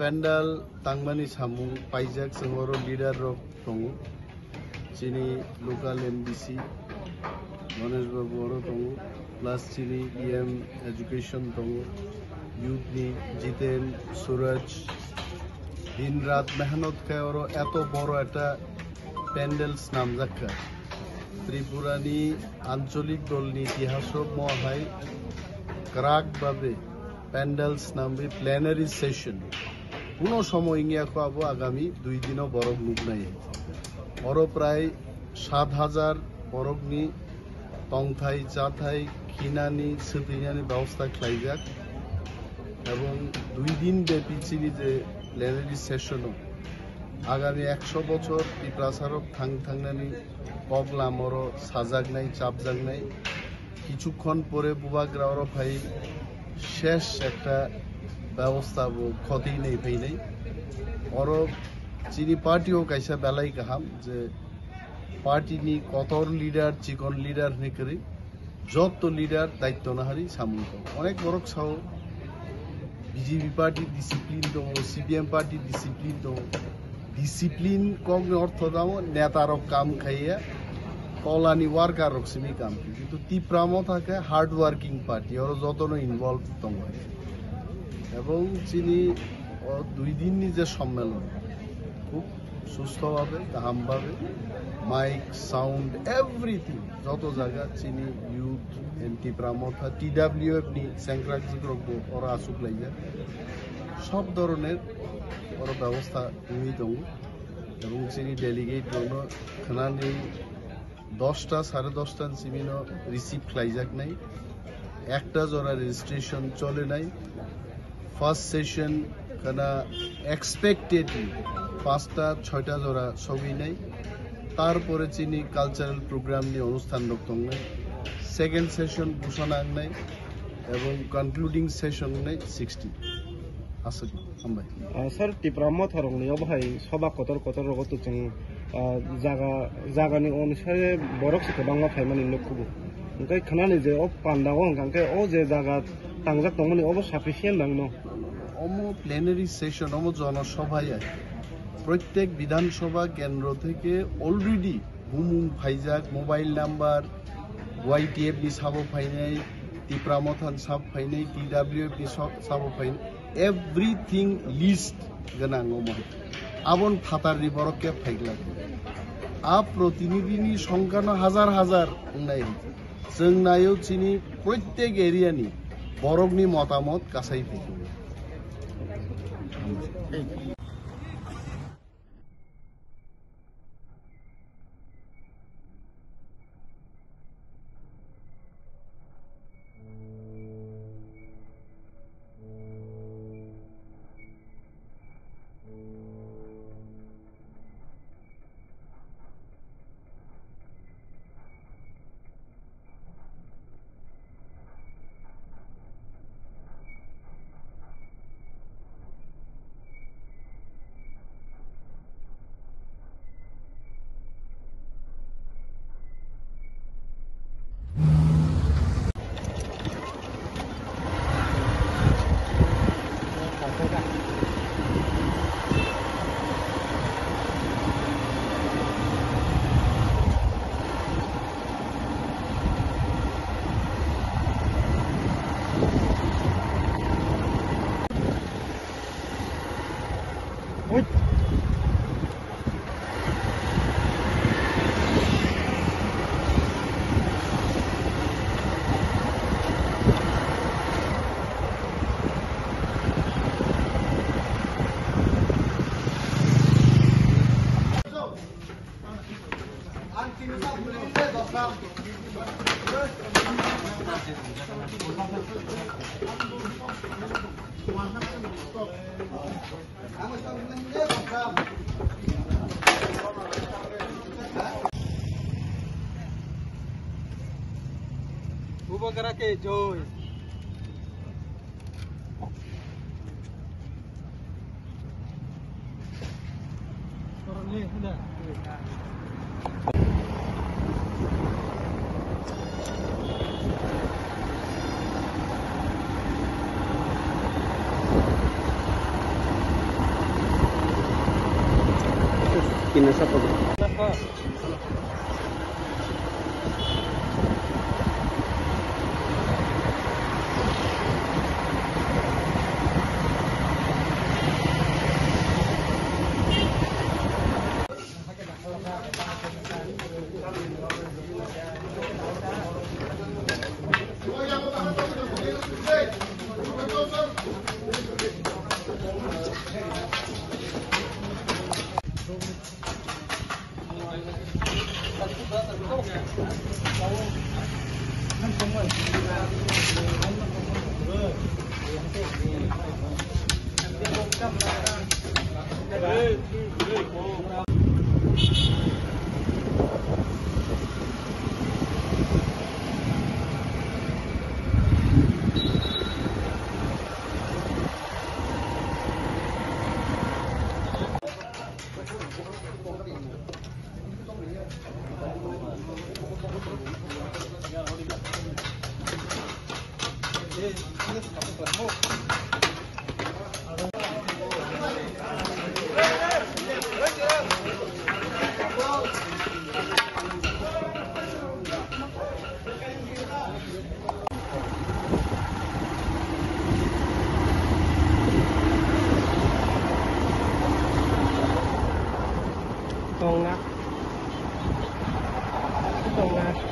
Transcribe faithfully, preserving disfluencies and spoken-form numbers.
Pandal tangmani samung paijak, chwng oro leader rok tongo, chini local M D C Ganesh Babu oro tongo, plus chini E M education tongo, youth ni Jiten, Suraj, din rat mehnot khai oro eto boro ekta pandal snamjak kha. Tripura ni ancholik dol ni itihas o mo hai kwrak babe pandal snamwi plenary session. Kuno somoy wngya kho abo agami dui dino borok nuknai. Oro prai sat hajar borokni tongthai, chathai, khinani, swtwinani bebosta khlaijak. Ebong dui din bepi chini je plenary session o agami ekso bochor Tiprasa rok thang thangnani kok lamoro sajaknai, chapjaknai. Kichukhon pore bubagra oro phai shesh ekta bebosta bo khoti nei phainai. Oro chini party o kaisa belai kaham je party ni kotor leader, chikon leader hinwi kwrwi jotto leader daitto nahari samung tong. Onek borok sao B J P party discipline tongo, C P M party discipline tongo. Discipline kokni ortho tamo neta rok kam khaiya, tolani worker rok simi kam. Kintu Tipra Motha khe hard working party, oro jotono involved tongo. Ebong chini o dui din ni je sommelon, khub sustho babe, kaham babe, mic, sound, everything, joto jaga chini youth and Tipra Motha, T W F ni sengkrak jikrok bo oro asuk laijak. Sob doroner oro bebosta wngwi tongo. Ebong chini delegate rokno khwnani dosta, sare dosta ni simi no receive khlaijaknai. Ekta jora registration cholenai. First session khana expectedly pasta choita jora sogwinai. Tarpore chini cultural program ni onusthan rok tongnai. Second session busana wngnai ebong concluding session wngnai sixty. Aswk, hambai. Ah, sir, Tipra Motha rokni obo hai soba kotor kotor rogo to chwng, ah, jaga, jagani onusare borok se kwbangma phaimani nukhugo. Hwnkhe khwnani je o pandao hwnkha khe o je jaga tangjak tongmani obo sufficient nangno. Omo plenary session, omo jono sobha ya. Protyek Bidhan Sabha kendro theke already bumung phaijak, mobile number, Y T F ni sabo phainai, Tipra Motha ni sabo phainai, T W F ni so-, sabo phainai, everything list gwnang omo. Abon phatar ni borok khe phaiglak. A protinidhi ni songkha no hazar hazar wngnai. Chwng naio chini protyek area ni borok ni motamot kasai phaikhwlai. Bubagra ke joy. Kina sapa? Tonga. Tonga.